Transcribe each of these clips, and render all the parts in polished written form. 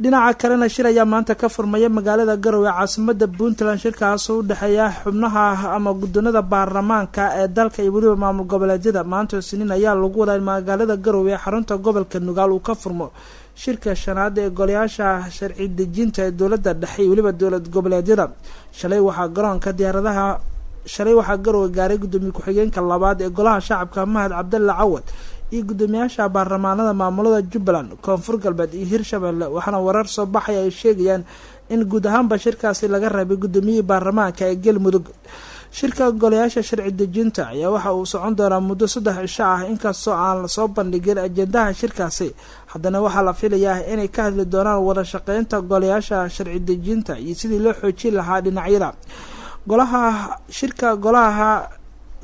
Dhinaca kalena shir ayaa maanta ka furmaya magaalada Garowe, caasimada Puntland. Shirkaasoo u dhexeeya xubnaha ama guddoonada baarlamaanka ee dalka iyo weliba maamul goboleedyada. Maanta Siniin ayaa lagu wadaa in magaalada Garowe, xarunta gobolka Nugaal, uu ka furmo shirka shanaad ee golayaasha sharci dejinta ee dowladda dhexe iyo weliba dowlad goboleedyada. Shalay waxaa garoonka diyaaradaha shalay waxaa Garowe gaaray guddoomiye ku-xigeenka labaad ee Golaha Shacabka, Mahad Cabdalla Cawad, iyo guddoomiyaasha baarlamaanada maamulada Jubbaland, Koonfur Galbeed iyo Hirshabelle. Waxaana warar soo baxaya ay sheegayaan in guud ahaanba shirkaasi laga reebay guddoomiyihii baarlamaanka ee Galmudug. Shirka golayaasha sharci dejinta ayaa waxa uu socon doonaa muddo 3 cisho ah. Inkastoo aan lasoo bandhigin ajendaha shirkaasi, haddana waxaa la filayaa inay ka hadli doonaan wada shaqeynta golayaasha sharci dejinta iyo sidii loo xoojin lahaa dhinacyada golaha. Shirka golaha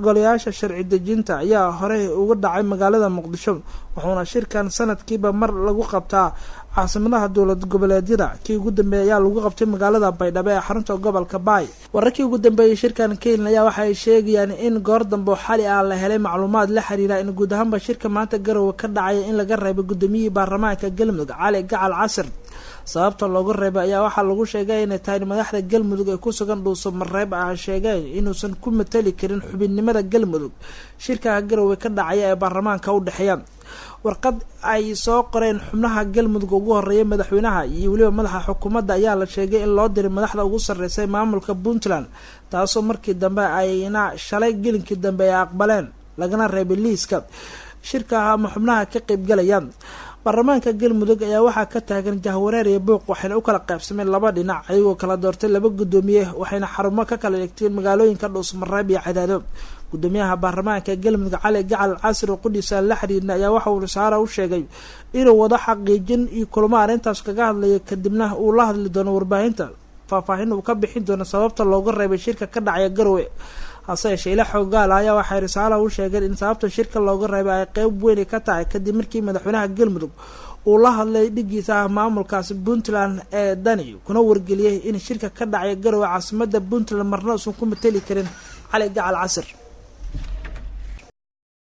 golayaasha sharci dejinta ayaa horey uga dhacay magaalada Muqdisho, wuxuuna shirkan sanadkiiba mar lagu qabtaa caasimadaha dowlad goboleedyada. Kii ugu dambeeyay ayaa lagu qabtay magaalada Baydhabo ee xarunta gobolka Baay. Wararkii ugu dambeeyay shirkan Kenya ayaa waxay sheegayaan in goor dambe oo xali ah la helay macluumaad la xiriira in guud ahaanba shirka maanta Garowe ka dhacaya in laga reebay guddoomiyihii baarlamaanka Galmudug, Cali Gacal Casir. Sababta loogu reebay ayaa waxaa lagu sheegay inay tahay in madaxda Galmudug ee ku sugan Dhuuso Mareeb ah sheegeen inuusan ku matali karin xubinnimada Galmudug shirka Garowe ka dhacaya ee baarlamaanka u dhexeeya. Warqad ay soo qoreen xubnaha Galmudug, ugu horeeya madaxweynaha iyo weliba madaxa xukuumadda, ayaa la sheegay in loo diray madaxda ugu sarreysay maamulka Puntland, taasoo markii dambe ayna shalay gelinkii dambe ay aqbaleen, lagana reebay liiska shirka ama xubnaha ka qeybgalaya. Baarlamaanka Galmudug ayaa waxaa ka taagan jahwareer iyo buuq, waxayna u kala qaybsameen laba dhinac, ayagoo kala doortay laba guddoomiye, waxayna xarumo ka kala dhigteen magaalooyinka Dhuusmareeb iyo Cadaado. Guddoomiyaha baarlamaanka Galmudug, Cali Gacal Casir, oo qudhiisa la xiriirna, ayaa waxa uu Risaara u sheegay inuu wado xaqiijin iyo kulmo arrintaas kaga hadlayo, kadibna uu la hadli doono warbaahinta, faahfaahin uu ka bixin doono sababta looga reebay shirka ka dhacaya Garowe. Hase yeeshee, ila xoogaala ayaa waxay Risaala u sheegeen in sababta shirka looga reebay ay qeyb weyn ka tahay kadib markii madaxweynaha Galmudug uu la hadlay dhigiisa ah maamulkaasi Puntland ee Dani, kuna wargeliyey in shirka ka dhacaya Garowe, caasimada Puntland, marna uusan ku mateli karin Cali Gacal Casir.